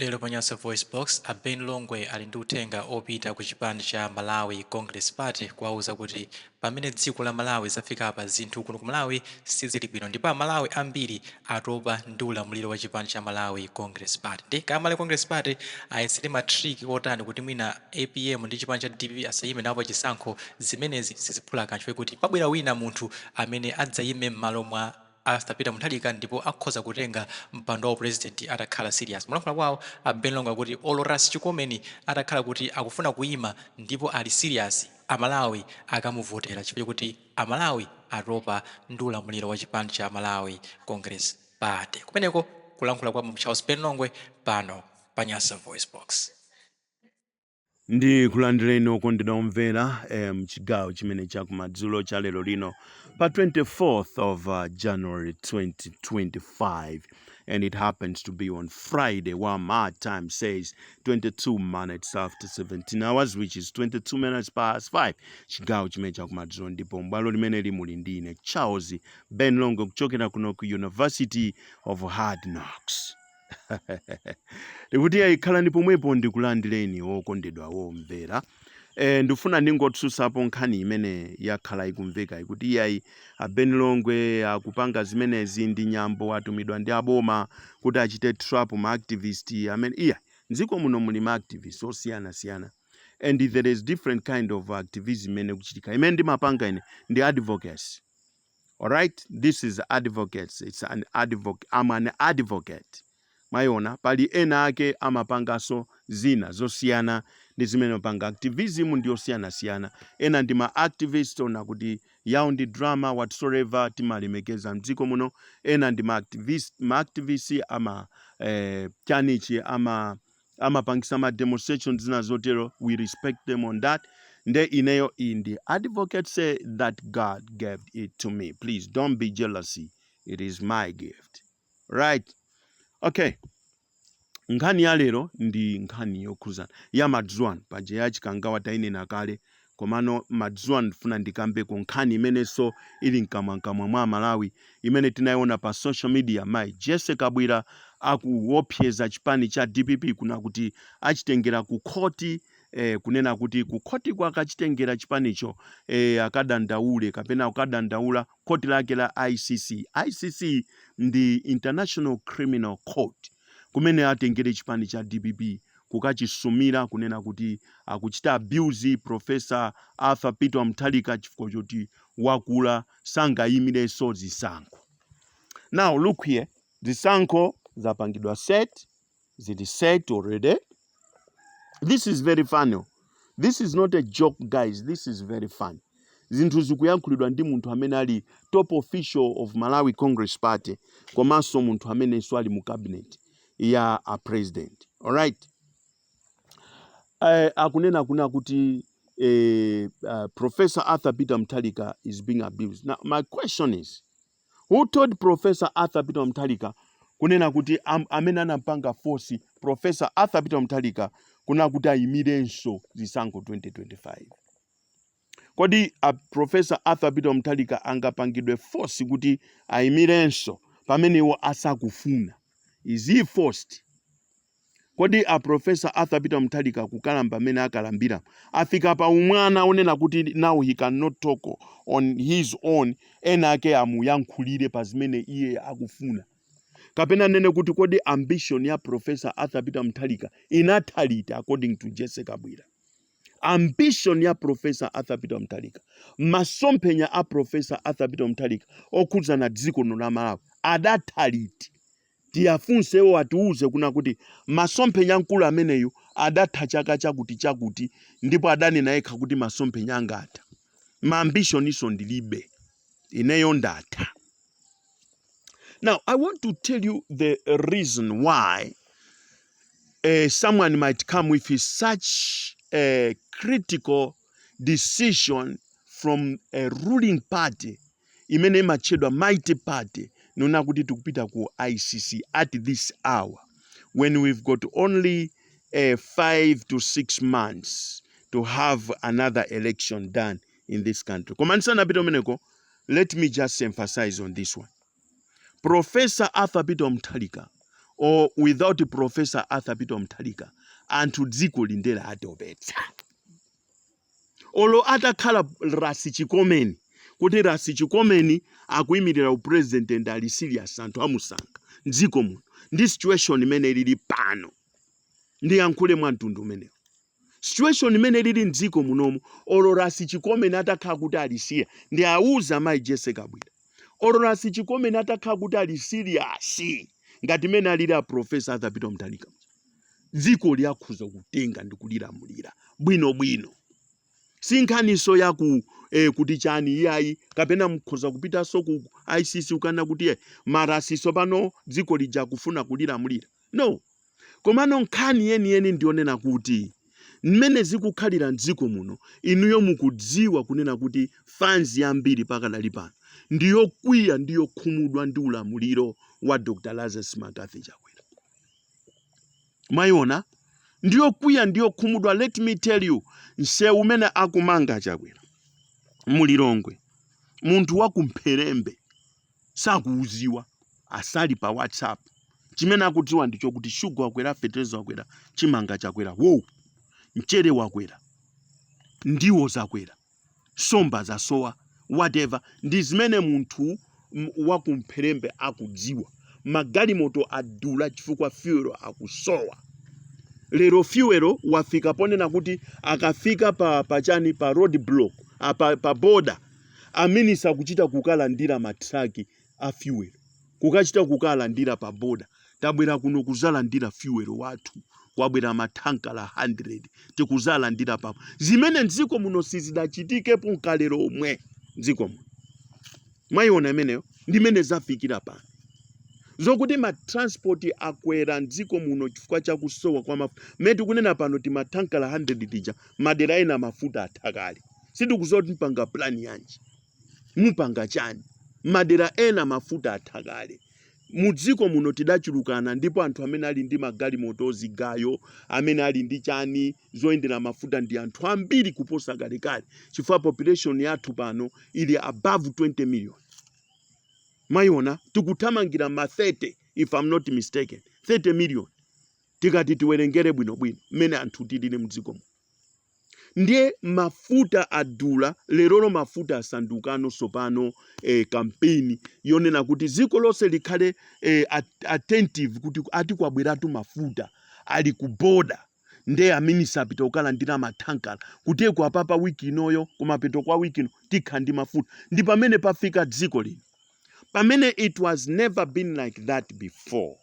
Lero pa Nyasa VoiceBox, a Ben Longwe ali ndi uthenga opita ku chipani cha Malawi Congress Party kuwauza kuti pamene dziko la Malawi zafikapa, zinthu kuno ku Malawi sizili bwino ndipo Amalawi ambiri atopa ndi ulamuliro wa chipani cha Malawi Congress Party. Ndi kaya Malawi Congress Party ayesere ma trick otani kuti mwina APM ndi chipani cha DPP asayime nawo pa chisankho, zimenezi siziphula kanthu kuti pabwera wina munthu amene adzayime m'malo mwa Arthur Peter Mutharika ndipo akhoza kutenga mpando wa president atakhala serious. Mulankhula kwawo, a Ben Longwe akuti olo Ras Chikomeni atakhala kuti akufuna kuyima ndipo ali serious, Amalawi akamuvotera chifukwa kuti Amalawi atopa ndi ulamuliro wa chipani cha Malawi Congress Party. Kumeneko kulankhula kwa Charles Ben Longwe pano pa Nyasa Voice Box. Ndi kulandireni, okondedwa omvera, mchigawo chimene chakumadzulo cha lero lino pa 24th of January 2025, and it happens to be on Friday, while my time says 22 minutes after 17 hours, which is 22 minutes past 5, chigawo chimene chakumadzulo. Ndipo m'bwalo limene muli ndi ine, Charles Ben Longwe, kuchokera kuno ku University of Hard Knocks. Ndikuti ayikhalani pomwepo, ndikulandireni, wokondedwa womvera. Ndifuna ndingotsutsapo nkhani imene yakhala ikumveka ikuti iyayi, a Ben Longwe akupanga zimenezi ndi nyambo, atumidwa ndi aboma kuti achite trap ma activist amene. Iya, mdziko muno muli ma activist osiyanasiyana and there is different kind of activism imene kuchitika. Imene ndimapanga ine ndi advocacy. Alright, this is advocates. It's an advocate. I'm an advocate. Mwayiona, pali ena ake amapanganso zina zosiyana ndi zimene mapanga. Activism ndi osiyanasiyana. Ena ndi ma activist ona kuti yawo ndi drama, whatsoever, timalemekeza mdziko muno. Ena ndi ma activist, ma activist ama chanichi amapangisa ma demonstrations, zina zotero. We respect them on that. Nde ineyo iyi ndi advocate say that God gave it to me. Please don't be jealousy, it is my gift, right? Okay, nkhani ya lero ndi nkhani yokhuzana ya madzulo ano. Paja ya Chikangawa tayinena kale, komano madzulo ano ndifuna ndikambeko nkhani imenenso ili mkamwamkamwa mwa Malawi, imene tinayiona pa social media, mayi Jesse Kabwira akuopseza chipani cha DPP kuna kuti achitengera ku khoti, kunena kuti ku khoti akachitengera chipanicho, akadandaule kapena kukadandaula khoti lake la ICC. ICC ndi International Criminal Court, kumene atengere chipani cha DPP kukachisumira kunena kuti akuchita abuse Professor Arthur Peter Mutharika chifukwa choti wakula, sangayimirenso zisankho. Now look here, zisankho zapangidwa set, zili set already. This is very funny. This is not a joke, guys. This is very funny. Zinthu zikuyankhulidwa ndi munthu amene ali top official of Malawi Congress Party, komanso munthu amenenso ali mu cabinet ya a president. Alright, akunena kuna kuti Professor Arthur Peter Mutharika is being abused. Now my question is, who told Professor Arthur Peter Mutharika kunena kuti amene anampanga force Professor Arthur Peter Mutharika kuna kuti ayimirenso zisankho 2025? Kodi a Professor Arthur Peter Mutharika angapangidwe force kuti ayimirenso pamene iwo asakufuna? Is he forced? Kodi a Professor Arthur Peter Mutharika kukalamba amene akalambira, afika pa umwana onena kuti now he cannot talk on his own, ena ake amuyankhulire pa zimene iye akufuna? Kapena nene kuti kodi ambition ya Professor Arthur Peter Mutharika inatha liti? According to Jesse Kabwira, ambition ya Professor Arthur Peter Mutharika, masomphenya a Professor Arthur Peter Mutharika okhudzana dziko lino la Malawi adatha liti? Tiyafunsewo atiuze kuna kuti masomphenya mkulu ameneyu adatha chaka chakuti chakuti, ndipo adanena yekha kuti masomphenya anga atha, ma ambition iso ndilibe ineyo, ndatha. Now I want to tell you the reason why someone might come with such a critical decision from a ruling party imene imatchedwa mighty party, nona kuti tikupita ku ICC at this hour when we've got only 5 to 6 months to have another election done in this country. Koma ndisanapite umeneko, let me just emphasize on this one. Professor Arthur Peter Mutharika Or without Professor Arthur Peter Mutharika, anthu dziko lindera atopetsa. Olo atakhala Rasi Chikomeni, kuti Rasi Chikomeni akuyimirira upresident and ali serious, anthu amusankha mdziko muno, ndi situation imene ilili pano, ndiyankhule mwa mtundu umenewo, situation imene ilili mdziko munomu, olo Rasi Chikomeni atakhala kuti ali serious, ndi auza mayi Jessica Kabwila, olo Rasi Chikomeni atakhala kuti ali serious ngati imene alili a Professor Arthur Peter Mutharika, dziko liyakhuza kutenga ndi kulilamulira bwinobwino. Si nkhaniso yaku kuti chani, iyayi, kapena mukhoza kupitanso ku ICC ukana kuti marasiso pano dziko lija kufuna kulilamulira, no. Komano nkhani yeniyeni ndionena kuti mmene zikukhalira mdziko muno, inuyo mukudziwa kunena kuti fans yambiri pakadali pano ndiyokwiya, ndiyokhumudwa ndi ulamuliro wa Dr Lazarus McCarthy Chakwera. Mwayiona, ndiyokwiya, ndiyokhumudwa. Let me tell you, msewu umene akumanga Chakwera mulilongwe, munthu wakumpherembe sakuuziwa, asali pa WhatsApp. Chimene akudziwa ndicho kuti shuga wakwera, fetereza wakwera, chimanga chakwera, wow, mchere wakwera, ndiwo zakwera, somba zasowa, whatever. Ndi zimene munthu wakumpherembe akudziwa. Magalimoto adula chifukwa fuel akusowa. Lero fuel wafika ponena kuti akafika pa pachani, pa road block, pa border, aminisa akuchita kukalandira matraki a fuel, kukachita kukalandira pa border. "Tabwera kuno kuzalandira fuel wathu, kwabwera mathankala 100, tikuzalandira papo." Zimene mdziko muno sizidachitikepo nkale lomwe mdziko muno. Mwayiona imeneyo, ndimene zafikira pano, zokuti matransport akwera mdziko muno chifukwa chakusowa kwa mafuta. Mmene tikunena pano, timathankala 100 tija, madera ena mafuta atha kale. Sitikuziwa kuti mpanga plan yanji, mupanga chani. Madera ena mafuta atha kale. Mudziko muno tidachulukana, ndipo anthu amene ali ndi magalimoto, zigayo, amene ali ndi chani, zoyendera mafuta, ndi anthu ambiri kuposa kalekale, chifukwa population yathu pano ili above 20 million. Mwayiona, tikuthamangira ma 30, if I'm not mistaken, 30 million, tikati tiwerengere bwinobwino mmene anthu tilili mdziko muno. Ndiye mafuta adula. Lerolo mafuta asandukano sopano kampeni yonena kuti dziko lonse likhale attentive kuti ati kwabweratu mafuta, ali ku border, ndiye aminisa apita kukalandira mathankala kuteko. Apapa wiki inoyo, kumapeto kwa wiki ino, tikha ndi mafuta. Ndi pamene pafika dziko lino, pamene it was never been like that before.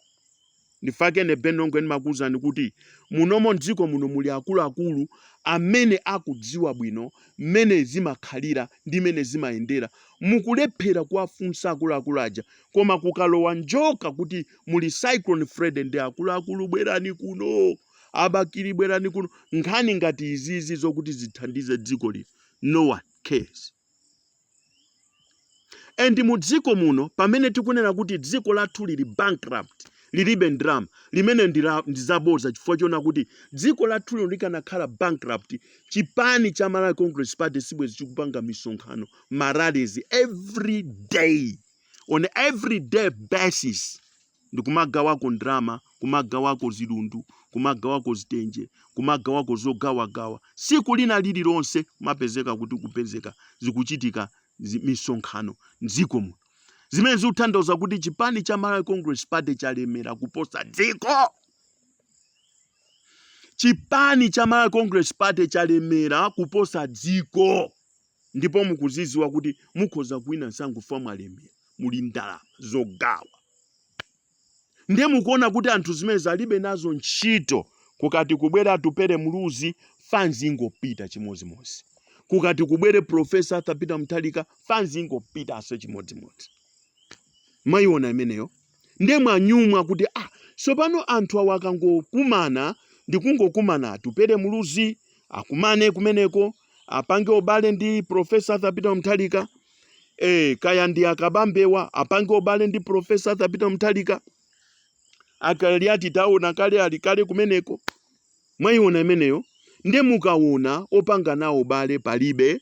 Ndifake ne Ben Longwe ndimakuwuzani kuti munomo mdziko muno muli akuluakulu amene akudziwa bwino mmene zimakhalira ndi mmene zimayendera. Mukulephera kuwafunsa akuluakulu aja, koma kukalowa njoka kuti muli Cyclone Freddy, ndi akuluakulu, "Bwerani kuno, abakiri, bwerani kuno." Nkhani ngati izizi zokuti zithandize dziko lino, no one cares. And mu dziko muno, pamene tikunena kuti dziko lathu lili bankrupt, lilibe ndalama, limene ndi zabodza, chifukwa chona kuti dziko lathu lino likanakhala bankrupt, chipani cha Malawi Congress Party sibwezi chikupanga misonkhano, ma rallies every day, on every day basis, ndikumagawako ndalama, kumagawako zilundu, kumagawako zitenje, kumagawako zogawagawa. Siku lina lililonse kumapezeka kuti kupezeka zikuchitika misonkhano mdziko muno, zimene zikutanthauza kuti chipani cha Malawi Congress Party chalemera kuposa dziko. Chipani cha Malawi Congress Party chalemera kuposa dziko, ndipo mukuziziwa kuti mukhoza kuwina msangufa, mwalemera, muli ndalama zogawa. Ndiye mukuona kuti anthu zimene zalibe nazo ntchito. Kukati kubwera Atupere Muluzi, fans ingopita chimodzimodzi. Kukati kubwere Professor Arthur Peter Mutharika, fans ingopitanso chimodzimodzi. Mwayiona imeneyo? Ndiye mwanyumwa kuti ah, sopano anthu awa akangokumana, ndikungokumana, Atupere Muluzi akumane kumeneko, apange ubale ndi Professor Arthur Peter Mutharika, kaya ndi akabambewa apange ubale ndi Professor Arthur Peter Mutharika, akali taona kale ali kale kumeneko. Mwayiona imeneyo? Ndiye mukaona opanga nawo ubale palibe.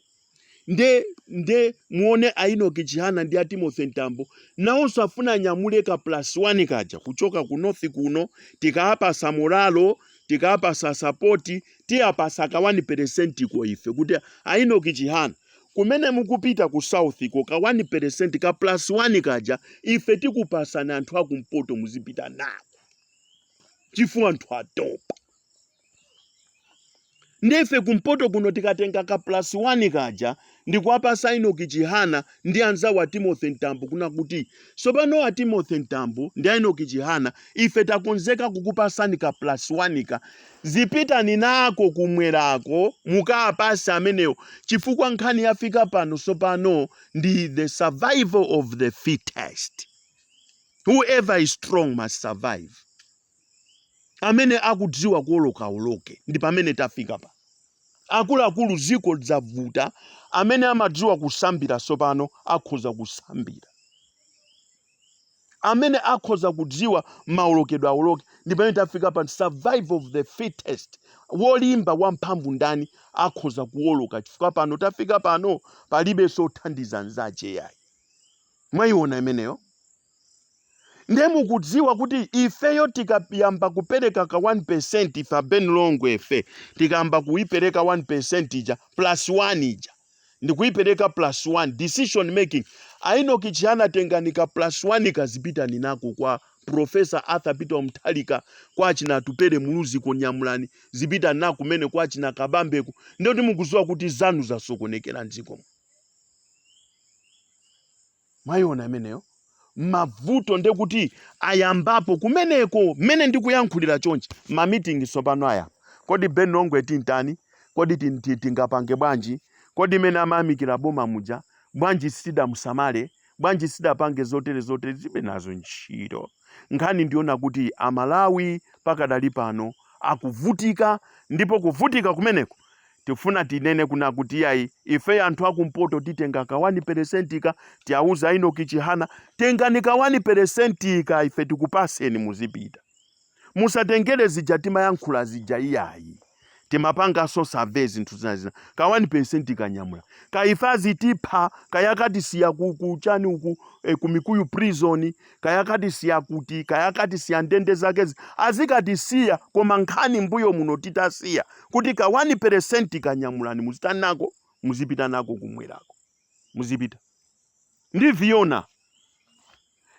Nde Nde muone a Enoch Chihana ndi a Timothy Mtambo nawonso afuna anyamule ka plus 1 kaja kuchoka ku north kuno. Tikaapasa morale, tikaapasa support, tiyapasa ka 1% ko ife kuti a Enoch Chihana, kumene mukupita ku south ko, ka 1% ka plus 1 kaja ife tikupasani anthu akumpoto, muzipita nako chifukwa anthu atopa. Ndife kumpoto kuno tikatenga ka plus 1 kaja ndikuwapasa Enoch Chihana ndi anzawo a Timothy Mtambo, kuna kuti sopano a Timothy Mtambo ndi a Enoch Chihana, ife takonzeka kukupasani ka plus 1 ka, zipitani nako kumwerako mukapase amenewo, chifukwa nkhani yafika pano sopano ndi the survival of the fittest. Whoever is strong must survive. Amene akudziwa kuoloka oloke. Ndi pamene tafika pa, akuluakulu. Ziko dzavuta. Amene amadziwa kusambira sopano akhoza kusambira, amene akhoza kudziwa maolokedwe aoloke. Ndi pamene tafika pa survival of the fittest. Wolimba, wamphamvu ndani akhoza kuoloka, chifukwa pano tafika pano palibenso othandiza nzache yayi. Mwayiona imeneyo? Ndiye mukudziwa kuti ifeyo tikayamba kupereka ka 1%, ife a Ben Longwe, ife tikayamba kuipereka 1% ija, plus 1 ija, ndikuipereka plus 1 decision making, a Enoch Chihana, tengani ka plus 1 kazipitani nako kwa Professor Arthur Peter Mutharika, kwa achina Atupele Muluzi, konyamulani zipitani nako kumene kwa achina Kabambeko. Ndiyoti mukudziwa kuti zanu zasokonekera mdzikomo. Mwayiona imeneyo? Mavuto ndekuti ayambapo kumeneko. Mmene ndikuyankhulira chonchi, ma meeting sopano ayamba. Kodi Ben Longwe tintani? Kodi tingapange bwanji? Kodi imene amayamikira boma muja bwanji sitidamusamale bwanji, sidapange zotere zotere? Zibe nazo ntchito. Nkhani ndiona kuti Amalawi pakadali pano akuvutika, ndipo kuvutika kumeneko tifuna tinene kuna kuti yayi, ife anthu akumpoto titenga ka 1% ka, tiauza Enoch Chihana, tengani ka 1% ka, ife tikupaseni, muzipita. Musatengere zija timayankhula zija iyayi, timapanganso survey zinthu zina zina. Ka 1% kanyamula kaife, azitipha kayakatisiya kuchani uku, ku Mikuyu Prison, kayakatisiya kuti, kayakatisiya ndende zakezi azikatisiya. Koma nkhani mbuyo muno titasiya kuti ka 1% kanyamulani, muzita nako, muzipita nako kumwerako, muzipita ndi viona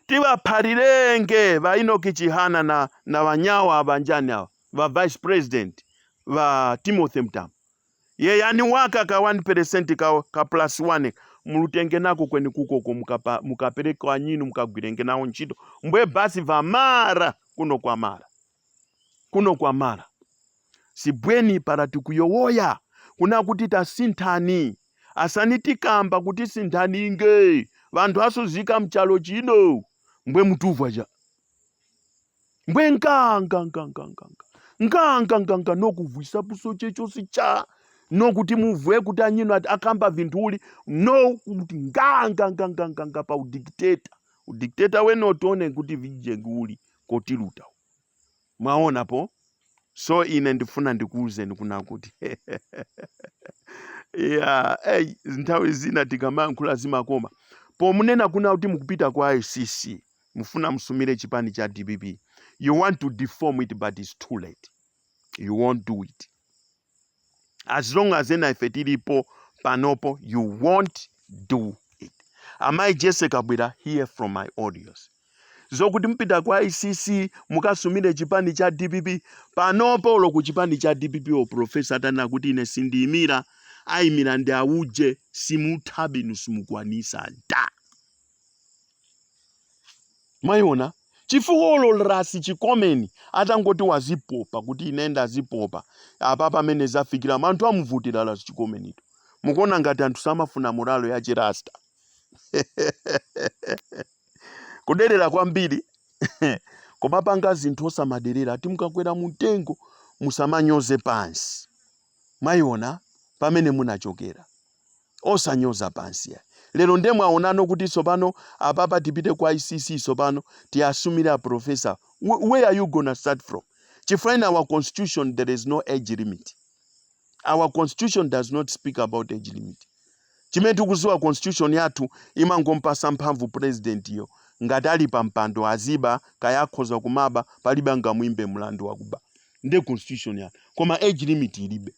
tiwaphalirenge va Enoch Chihana na vanyawa avanjani awa, va vice president va Timothy Mtambo. Yeyani waka ka 1% ka plus 1, mulutenge nako kweni kukoko, mukapereka anyinu, mukagwirenge nawo ntchito mbwe basi. Vamara kuno kwamara, kuno kwamara sibweni para tikuyowoya kuna kuti tasinthani, asani tikamba kuti sinthani inge vanthu asuzika mchalo chino mbwe mutuvwa cha mbwe nkanga nkanga nkanga nkanga nkanga nokuvwisa puso chechosi cha nokuti muvwe kuti anyino ati akamba vinthuli no kuti nganga nganga nganga pa udikteta, udikteta wene tione kuti vijengi uli kotiluta. Mwaona po? So ine ndifuna ndikuwuzeni kuna kuti ya hey, nthawi zina tikamayankhula zimakoma. Pomunena kuna kuti mukupita kwa ICC, mufuna musumire chipani cha DPP, you want to deform it, but it's too late. You won't do it as long as ena ife tilipo panopo. You won't do it. Amayi Jessica Kabwira, hear from my audios zokuti mpita kwa ICC mukasumire chipani cha DPP. Panopo ulo ku chipani cha DPP o professor atanena kuti ine sindiyimira, ayimira ndi auje, simuthabinu, simukwanisa da. Mwayiona? Chifukwa ulo Ras Chikomeni atangoti wazipopa kuti ine ndazipopa apa, pamene zafikira anthu amuvutira Ras Chikomenito. Mukuona ngati anthu samafuna morale ya chirasta kuderera kwambiri, kumapanga zinthu osamaderera. Ati mukakwera mumtengo musamanyoze pansi. Mwayiona pamene munachokera, osanyoza pansi ya lero. Nde mwaonano kuti tsopano apapa tipite kwa ICC, tsopano tiyasumire a professor. Where are you gonna start from? Chifukwa in our constitution there is no age limit. Our constitution does not speak about age limit. Chimene tikuziwa, constitution yathu imangompasa mphamvu president yo. Ngati ali pa mpando aziba, kaya akhoza kumaba, palibe angamuyimbe mlandu wakuba. Nde constitution yathu, koma age limit ilibe.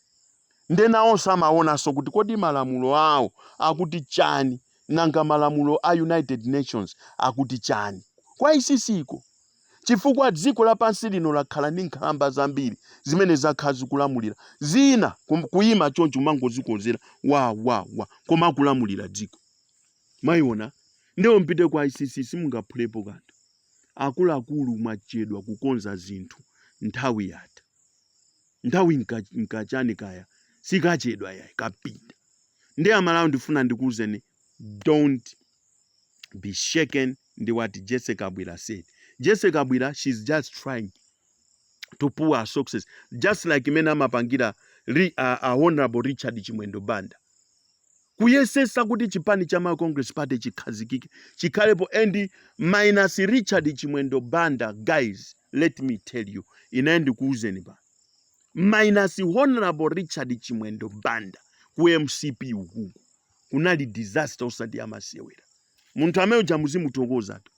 Nde nawonso amaonanso kuti kodi malamulo awo akuti chani, nanga malamulo a United Nations akuti chani kwa ICC ko? Chifukwa dziko lapansi lino lakhala ndi nkhalamba zambiri zimene zakhala zikulamulira, zina kuyima choncho umangozikonzera wa wa wa, koma akulamulira dziko. Mwayiona? Ndiwo mpite kwa ICC, simungaphulepo kanthu. Akuluakulu, mwachedwa kukonza zinthu, nthawi yatha. Nthawi nkachani kaya sikachedwa yayi, kapita. Ndi Amalawi, ndifuna ndikuwuzeni, don't be shaken ndi what Jesse Kabwila said. Jesse Kabwila, she's just trying to pull her success, just like imene amapangira Honorable Richard Chimwendo Banda, kuyesesa kuti chipani cha Malawi Congress Party chikhazikike, chikhalepo. And minus Richard Chimwendo Banda, guys, let me tell you, ine ndikuwuzeni pa minus Honorable Richard Chimwendo Banda, ku MCP ukuku kunali disaster osati amasewera. Munthu amene uja muzimuthokoza tu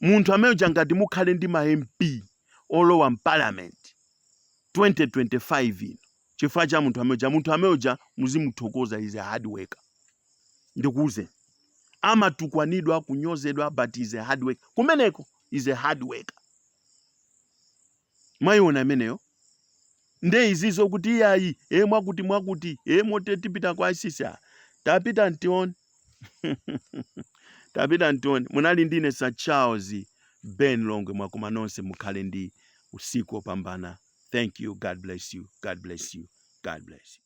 munthu amene uja. Ngati mukhale ndi ma MP olowa mparliament 2025 ino, chifukwa cha munthu amene uja. Munthu amene uja muzimuthokoza, is a hard worker. Ndikuuze, amatukwanidwa, kunyozedwa, but is a hard worker. Kumeneko is a hard worker. Mwayiona imeneyo? Nde izizo kuti iyayi, e mwakuti mwakuti, e mote tipita kwa ICC. Ah, tapita ntione, tapita ntione. Munali ndine Sir Charles Ben Longwe. Mwakoma nonse, mukhale ndi usiku opambana. Thank you. God bless you. God bless you. God bless you.